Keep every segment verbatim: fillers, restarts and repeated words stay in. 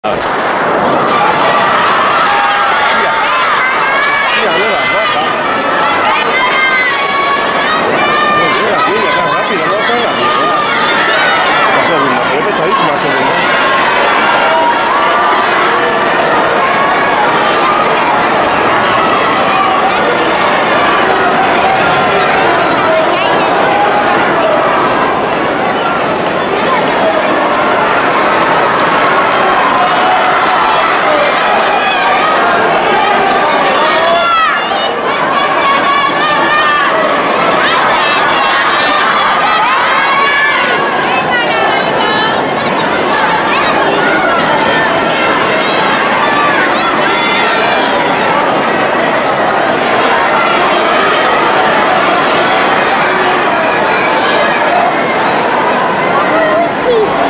Mira, mira, mira, baja. Mira, mira, más rápido, no tan rápido, ya. Más o menos, pero petadísima, más o menos.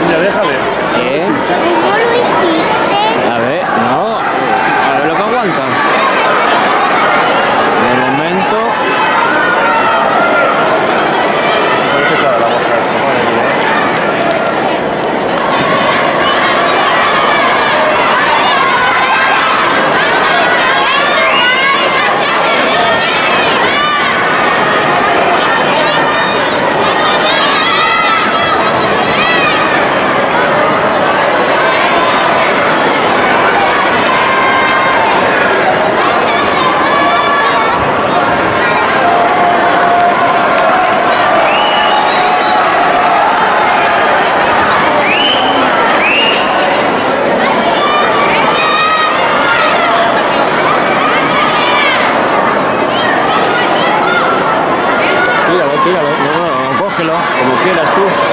Ya, déjale. ¿Eh? ¿Cómo lo hiciste? A ver, no. A ver lo que aguanta. De momento. Se parece cara la boca esta, madre mía. Tíralo, tíralo. No, no, no, cógelo, como quieras tú.